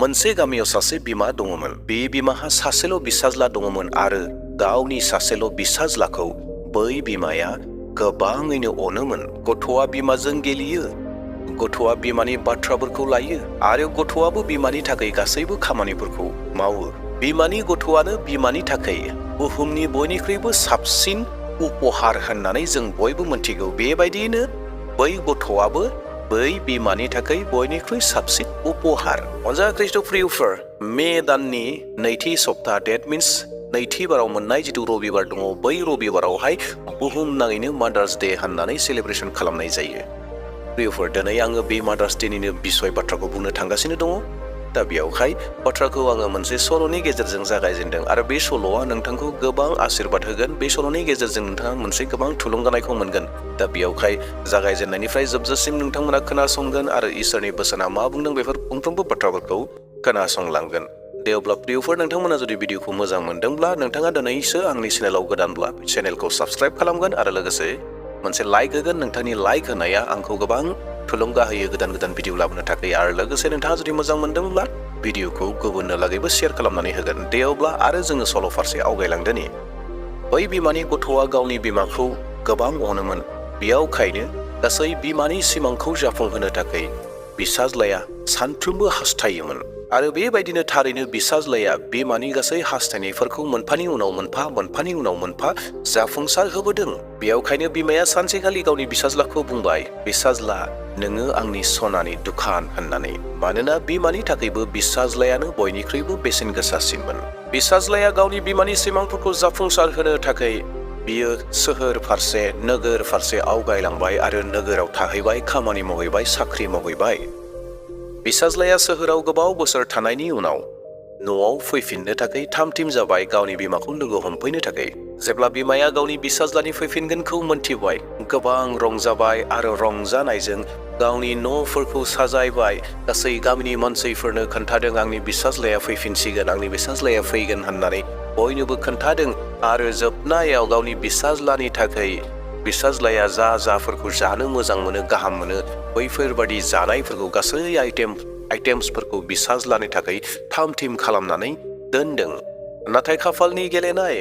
मोनसे गामियाव सासे बिमा दङमोन। बे बिमाहा सासेल' बिसाज्ला दङमोन आरो गावनि सासेल' बिसाज्लाखौ बै बिमाया गोबाङैनो अनोमोन। गथ'आ बिमाजों गेलेयो, गथ'आ बिमानि बाथ्राफोरखौ लायो आरो गथ'आबो बिमानि थाखाय गासैबो खामानिफोरखौ मावो। बिमानि गथ'आनो बिमानि थाखाय बुहुमनि बयनिख्रुइबो साबसिन उपहार होननानै जों बयबो मिथिगौ। बेबायदियैनो बै गथ'आबो बै बिमानि थाखाय बयनिख्रुइ साबसिन उपहार। अनजाथाव ख्रीष्टप्रियफोर, मे दाननि नैथि सप्ता, डेट मिन्स नैथि बाराव मोननाय जिथु रबिबार दङ, बै रबिबारावहाय बुहुमनाङैनो मादार्स डे होननानै सेलिब्रेसन खालामनाय जायो। प्रियफोर, दिनै आङो बे मादार्स डेनिनो बिसय बाथ्राखौ बुंनो थांगासिनो दङ। दा बेयावहाय बाथ्राखौ आङो मोनसे सल'नि गेजेरजों जागायजेनदों आरो बे सल'आ नोंथांखौ गोबां आशीर्बाद होगोन। बे सल'नि गेजेरजों नोंथाङा मोनसे गोबां थुलुंगानायखौ मोनगोन। दा बेयावहाय जागायजेननायनिफ्राय जोबजासिम नोंथांमोना खोनासंगोन आरो इसोरनि बोसोना मा बुंदों बेफोर मोनफ्रोमबो बाथ्राफोरखौ खोनासंलांगोन। दे अब्ला प्रियफोर, नोंथांमोना जुदि भिडिअखौ मोजां मोनदोंब्ला, नोंथाङा दिनैसो आंनि चेनेलाव गोदानब्ला चेनेलखौ साबस्क्राइब खालामगोन आरो लोगोसे मोनसे लाइक होगोन। नोंथांनि लाइक होनाया आंखौ गोबां थुलुंगा होयो गोदान गोदान भिडिअ लाबोनो थाखाय। आरो लोगोसे नोंथाङा जुदि मोजां मोनदोंब्ला भिडिअखौ गुबुननो लागैबो शेयार खालामनानै होगोन। दे अब्ला आरो जोङो सल' फारसे आवगायलांदोनि। बै बिमानि गथ'आ गावनि बिमाखौ गोबां अनोमोन। बेयावखायनो गासै बिमानि सिमांखौ जाफुंहोनो थाखाय बिसाज्लाया सानफ्रोमबो हास्थायोमोन आरो बेबायदिनो थारैनो बिसाज्लाया बिमानि गासै हास्थायनायफोरखौ मोनफानि उनाव मोनफा मोनफानि उनाव मोनफा जाफुंसार होबोदों। बेयावखायनो बिमाया सानसेखालि गावनि बिसाज्लाखौ बुंबाय, बिसाज्ला, नोङो आंनि सनानि दुखान होननानै। मानोना बिमानि थाखायबो बिसाज्लायानो बयनिख्रुइबो बेसेन गोसासिनमोन। बिसाज्लाया गावनि बिमानि सिमांफोरखौ जाफुंसार होनो थाखाय बियो सोहोर फारसे, नोगोर फारसे आवगायलांबाय आरो नोगोराव थाहैबाय, खामानि मावहैबाय, साख्रि मावहैबाय। बिसाज्लाया सोहोराव गोबाव बोसोर थानायनि उनाव न'आव फैफिननो थाखाय थाम-थिम जाबाय गावनि बिमाखौ लोगो हमफैनो थाखाय। जेब्ला बिमाया गावनि बिसाज्लानि फैफिनगोनखौ मोनथिबाय, गोबां रंजाबाय आरो रंजानायजों गावनि न'फोरखौ साजायबाय। गासै गामिनि मानसिफोरनो खोन्थादों, आंनि बिसाज्लाया फैफिनसिगोन, आंनि बिसाज्लाया फैगोन होननानै बयनोबो खोन्थादों। आरो जोबनायाव गावनि बिसाज्लानि थाखाय बिसाज्लाया जाफोरखौ जानो मोजां मोनो, गाहाम मोनो, बैफोरबादि जानायफोरखौ गासै आइटेम्सफोरखौ बिसाज्लानि थाखाय थाम-थिम खालामनानै दोनदों। नाथाय खाफालनि गेलेनाय,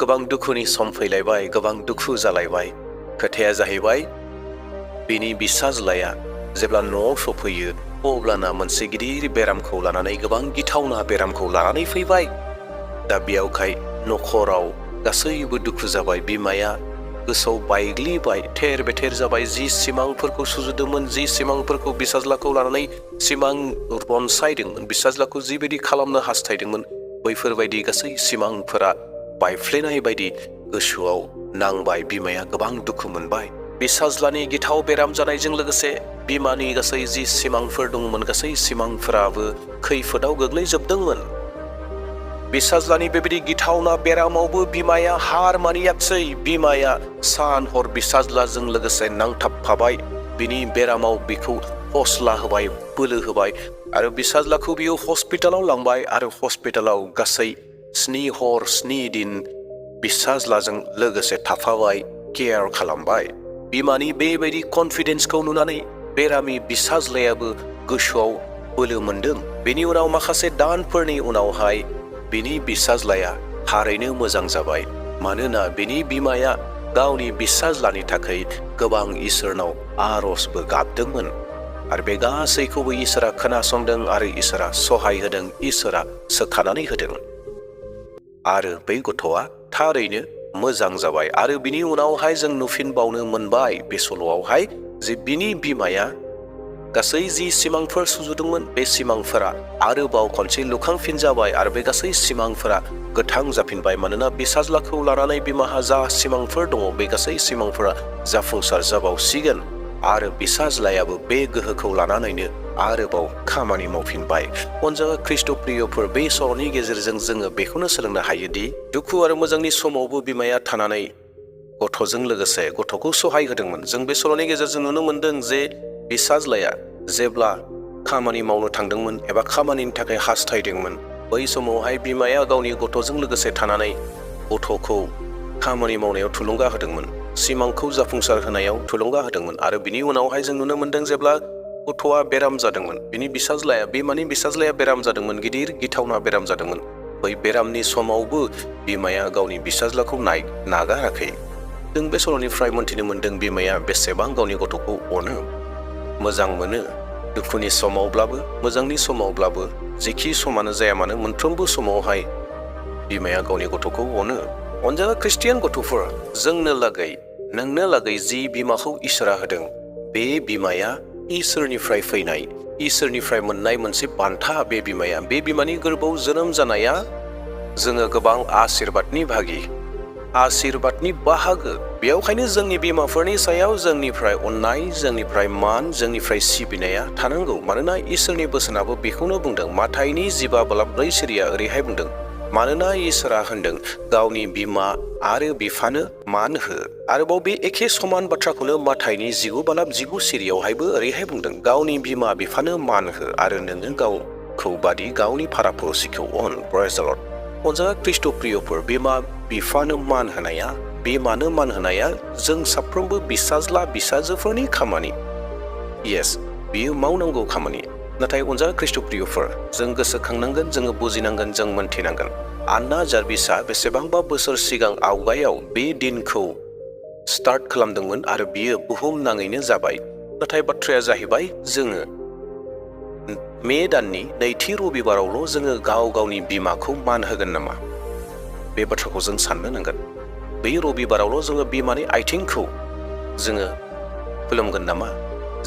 गोबां दुखुनि सम फैलायबाय, गोबां दुखु जालायबाय। खोथाया जाहैबाय, बिनि बिसाज्लाया जेब्ला न'आव सफैयो अब्लाना मोनसे गिदिर बेरामखौ लानानै, गोबां गिथावना बेरामखौ लानानै फैबाय। दा बेयावखाय न'खराव गासैबो दुखु जाबाय। बिमाया गोसोआव बायग्लिबाय, थेर बेथेर जाबाय। जि सिमांफोरखौ सुजुदोंमोन, जि सिमांफोरखौ बिसाज्लाखौ लानानै सिमां रनसायदोंमोन, बिसाज्लाखौ जिबायदि खालामनो हास्थायदोंमोन, बैफोरबायदि गासै सिमांफोरा बायफ्लेनाय बायदि गोसोआव नांबाय। बिमाया गोबां दुखु मोनबाय। बिसाज्लानि गिथाव बेराम जानायजों लोगोसे बिमानि गासै जि सिमांफोर दंमोन, गासै सिमांफोराबो खैफोदाव गोग्लैजोबदोंमोन। बिसाज्लानि बेबायदि गिथावना बेरामावबो बिमाया हार मानियाखिसै। बिमाया सान हर बिसाज्लाजों लोगोसे नांथाबफाबाय। बिनि बेरामाव बिखौ हौसला होबाय, बोलो होबाय आरो बिसाज्लाखौ बियो हस्पिटालाव लांबाय आरो हस्पिटालाव गासै 7 हर 7 दिन बिसाज्लाजों लोगोसे थाफाबाय, केयार खालामबाय। बिमानि बेबायदि कनफिडेन्सखौ नुनानै बेरामि बिसाज्लायाबो गोसोआव बोलो मोनदों। बेनि उनाव माखासे दानफोरनि उनावहाय बिनि बिसाज्लाया थारैनो मोजां जाबाय। मानोना बिनि बिमाया गावनि बिसाज्लानि थाखाय गोबां इसोरनाव आरजबो गाबदोंमोन आरो बे गासैखौबो इसोरा खोनासंदों आरो इसोरा सहाय होदों, इसोरा सोखानानै होदों। आरो बै गथ'आ थारैनो मोजां जाबाय। आरो बिनि उनावहाय जों नुफिनबावनो मोनबाय बे सल'आवहाय जे बिनि बिमाया गासै जि सिमांफोर सुजुदोंमोन, बे सिमांफोरा आरोबाव खनसे लुखांफिनजाबाय आरो बे गासै सिमांफोरा गोथां जाफिनबाय। मानोना बिसाज्लाखौ लानानै बिमाहा जा सिमांफोर दङ, बे गासै सिमांफोरा जाफुंसार जाबावसिगोन आरो बिसाज्लायाबो बे गोहोखौ लानानैनो आरोबाव खामानि मावफिनबाय। अनजाथाव ख्रीष्टप्रियफोर, बे सल'नि गेजेरजों जोङो बेखौनो सोलोंनो हायोदि दुखु आरो मोजांनि समावबो बिमाया थानानै गथ'जों लोगोसे गथ'खौ सहाय होदोंमोन। जों बे सल'नि गेजेरजों नुनो मोनदों जे बिसाज्लाया जेब्ला खामानि मावनो थांदोंमोन एबा खामानिनि थाखाय हास्थायदोंमोन, बै समावहाय बिमाया गावनि गथ'जों लोगोसे थानानै गथ'खौ खामानि मावनायाव थुलुंगा होदोंमोन, सिमांखौ जाफुंसार होनायाव थुलुंगा होदोंमोन। आरो बिनि उनावहाय जों नुनो मोनदों जेब्ला गथ'आ बेराम जादोंमोन, बिनि बिमानि बिसाज्लाया बेराम जादोंमोन, गिदिर गिथावना बेराम जादोंमोन। बै बेरामनि समावबो बिमाया गावनि बिसाज्लाखौ नागाराखै। जों बे सल'निफ्राय मोन्थिनो मोन्दों बिमाया बेसेबां गावनि गथ'खौ अनो, मोजां मोनो। दुखुनि समावब्लाबो, मोजांनि समावब्लाबो, जेखि समानो जाया मानो मोनफ्रोमबो समावहाय बिमाया गावनि गथ'खौ अनो। अनजाग्रा ख्रिस्टियान गथ'फोर, नोंनो लागै जि बिमाखौ इसोरा होदों, बे बिमाया इसोरनिफ्राय फैनाय, इसोरनिफ्राय मोननाय मोनसे बान्था। बे बिमानि गोरबोआव जोनोम जानाया जोङो गोबां आशीर्बादनि आशीर्बादनि बाहागो। बेयावखायनो जोंनि बिमाफोरनि सायाव जोंनिफ्राय अननाय, जोंनिफ्राय मान, जोंनिफ्राय सिबिनाया थानांगौ। मानोना इसोरनि बोसोनाबो बेखौनो बुंदों। माथाइनि 15:4 ओरैहाय बुंदों, मानोना इसोरा होनदों गावनि बिमा आरो बिफानो मान हो। आरोबाव बे एखे समान बाथ्राखौनो माथाइनि 19:9 ओरैहाय बुंदों, गावनि बिमा बिफानो मान हो आरो नोङो गावखौ बादि गावनि पारापड़सिखौ अन। प्रेज द लर्ड। अनजाग्रा ख्रिस्ट' प्रियफोर, बिमानो मान होनाया जों साफ्रोमबो बिसाज्ला बिसाजोफोरनि खामानि। बियो मावनांगौ खामानि। नाथाय अनजाग्रा ख्रिस्ट' प्रियफोर, जों गोसोखांनांगोन, जोङो बुजिनांगोन, जों मोनथिनांगोन। आन्ना जार्भिसआ बेसेबांबा बोसोर सिगां आवगायाव बे दिनखौ स्टार्ट खालामदोंमोन आरो बियो बुहुम नाङैनो जाबाय। नाथाय बाथ्राया जाहैबाय, जोङो मे दाननि नैथि रबिबारावल' जोङो गावनि बिमाखौ मान होगोन नामा? बे बाथ्राखौ जों साननो नांगोन। बै रबिबारावल' जोङो बिमानि आथिंखौ जोङो खुलुमगोन नामा?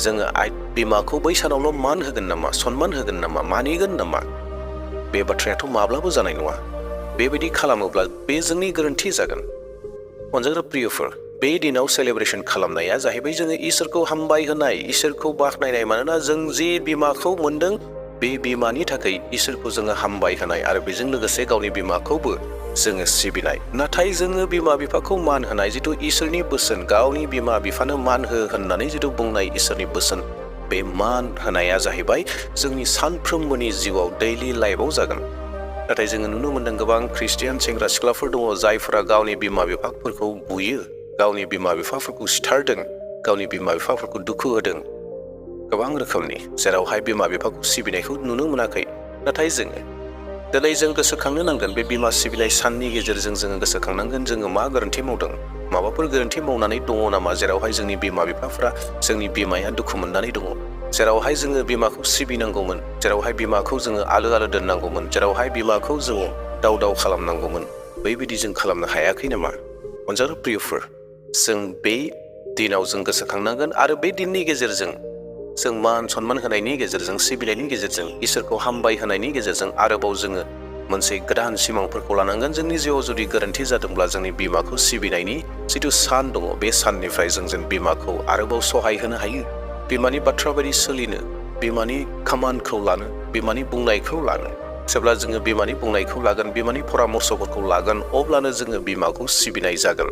जोङो बिमाखौ बै सानावल' मान होगोन नामा? सनमान होगोन नामा? मानिगोन नामा? बे बाथ्रायाथ' माब्लाबो जानाय नङा। बेबायदि खालामोब्ला बे जोंनि गोरोन्थि जागोन। अनजाग्रा प्रियफोर, बे दिनाव सेलेब्रेसन खालामनाया जाहैबाय जोङो इसोरखौ हामबाय होनाय, इसोरखौ बाख्नायनाय। मानोना जों जि बिमाखौ मोनदों, बे बिमानि थाखाय इसोरखौ जोङो हामबाय होनाय आरो बेजों लोगोसे गावनि बिमाखौबो जोङो सिबिनाय। नाथाय जोङो बिमा बिफाखौ मान होनाय जिथु इसोरनि बोसोन, गावनि बिमा बिफानो मान हो होननानै जिथु बुंनाय इसोरनि बोसोन, बे मान होनाया जाहैबाय जोंनि सानफ्रोमबोनि जिउआव, दैलि लाइफआव जागोन। नाथाय जोङो नुनो मोन्दों गोबां ख्रिस्टियान सेंग्रा सिख्लाफोर दङ जायफोरा गावनि बिमा बिफाफोरखौ बुयो, गावनि बिमा बिफाफोरखौ सिथारदों, गावनि बिमा बिफाफोरखौ दुखु होदों, गोबां रोखोमनि, जेरावहाय बिमा बिफाखौ सिबिनायखौ नुनो मोनाखै। नाथाय दिनै जों गोसोखांनो नांगोन, बे बिमा सिबिनाय साननि गेजेरजों जोङो गोसोखांनांगोन जोङो मा गोरोन्थि मावदों, माबाफोर गोरोन्थि मावनानै दङ नामा, जेरावहाय जोंनि बिमा बिफाफ्रा, जोंनि बिमाया दुखु मोननानै दङ, जेरावहाय जोङो बिमाखौ सिबिनांगौमोन, जेरावहाय बिमाखौ जोङो आलो आलो दोननांगौमोन, जेरावहाय बिमाखौ जोङो दाव खालामनांगौमोन, बैबायदि जों खालामनो हायाखै नामा? अनजाग्रा प्रियफोर, जों बे दिनाव जों गोसोखांनांगोन आरो बे दिननि गेजेरजों जों मान सनमान होनायनि गेजेरजों, सिबिनायनि गेजेरजों, इसोरखौ हामबाय होनायनि गेजेरजों आरोबाव जोङो मोनसे गोदान सिमांफोरखौ लानांगोन। जोंनि जिउआव जुदि गोरोन्थि जादोंब्ला जोंनि बिमाखौ सिबिनायनि जिथु सान दङ, बे साननिफ्राय जों बिमाखौ आरोबाव सहाय होनो हायो, बिमानि बाथ्रा बायदि सोलिनो, बिमानि खामानखौ लानो, बिमानि बुंनायखौ लानो। जेब्ला जोङो बिमानि बुंनायखौ लागोन, बिमानि परामर्शफोरखौ लागोन, अब्लानो जोङो बिमाखौ सिबिनाय जागोन।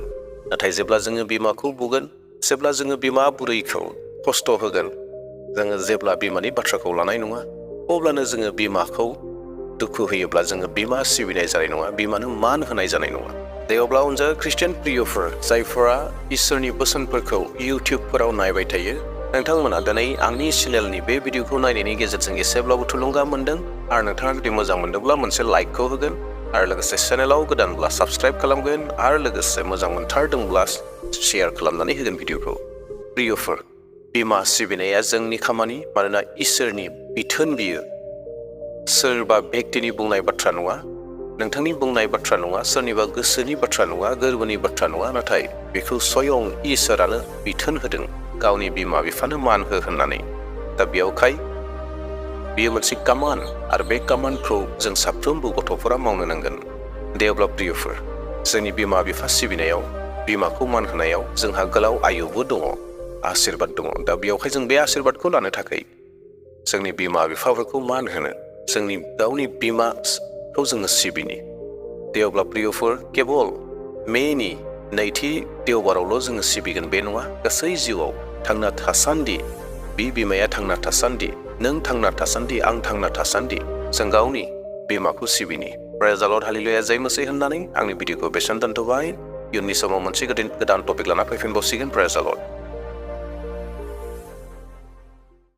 नाथाय जेब्ला जोङो बिमाखौ बुगोन, जेब्ला जोङो बिमा बुरैखौ खस्थ' होगोन, जोङो जेब्ला बिमानि बाथ्राखौ लानाय नङा, अब्लानो जोङो बिमाखौ दुखु होयोब्ला जोङो बिमा सिबिनाय जानाय नङा, बिमानो मान होनाय जानाय नङा। दे अब्ला अनजाग्रा ख्रिस्टियान प्रियफोर, जायफोरा इसोरनि बोसोनफोरखौ इउटिउबफोराव नायबाय थायो, नोंथांमोना दिनै आंनि चेनेलनि बे भिडिअखौ नायनायनि गेजेरजों एसेब्लाबो थुलुंगा मोनदों। आरो नोंथाङा जुदि मोजां मोनदोंब्ला मोनसे लाइकखौ होगोन आरो लोगोसे चेनेलाव गोदानब्ला साबस्क्राइब खालामगोन आरो लोगोसे मोजां मोनथारदोंब्ला शेयार खालामनानै होगोन भिडिअखौ। प्रियफोर, बिमा सिबिनाया जोंनि खामानि, मानोना इसोरनि बिथोन बियो। सोरबा व्यक्तिनि बुंनाय बाथ्रा नङा, नोंथांनि बुंनाय बाथ्रा नङा, सोरनिबा गोसोनि बाथ्रा नङा, गोरबोनि बाथ्रा नङा, नाथाय बेखौ स्वयं इसोरानो बिथोन होदों, गावनि बिमा बिफानो मान हो होननानै। दा बेयावखाय बेयो मोनसे कामान आरो बे कामानखौ जों साफ्रोमबो गथ'फोरा मावनो नांगोन। दे अब्ला प्रियफोर, जोंनि बिमा बिफा सिबिनायाव, बिमाखौ मान होनायाव जोंहा गोलाव आयुबो दङ, आशीर्बाद दङ। दा बेयावहाय जों बे आशीर्बादखौ लानो थाखाय जोंनि बिमा बिफाफोरखौ मान होनो, जोंनि गावनि बिमाखौ जोङो सिबिनि। दे अब्ला प्रियफोर, केबल मेनि नैथि देवबारावल' जोङो सिबिगोन बे नङा, गासै जिउआव थांना थासान्दि, बे बिमाया थांना थासान्दि, नों थांना थासान्दि, आं थांना थासान्दि, जों गावनि बिमाखौ सिबिनि। प्रेज द लर्ड, हालेलुया, जय मसीह होननानै आंनि भिडिअखौ बेसेन दोनथ'बाय। इयुननि समाव मोनसे गोदान टपिक लाना फैफिनबावसिगोन। प्रेज द लर्ड।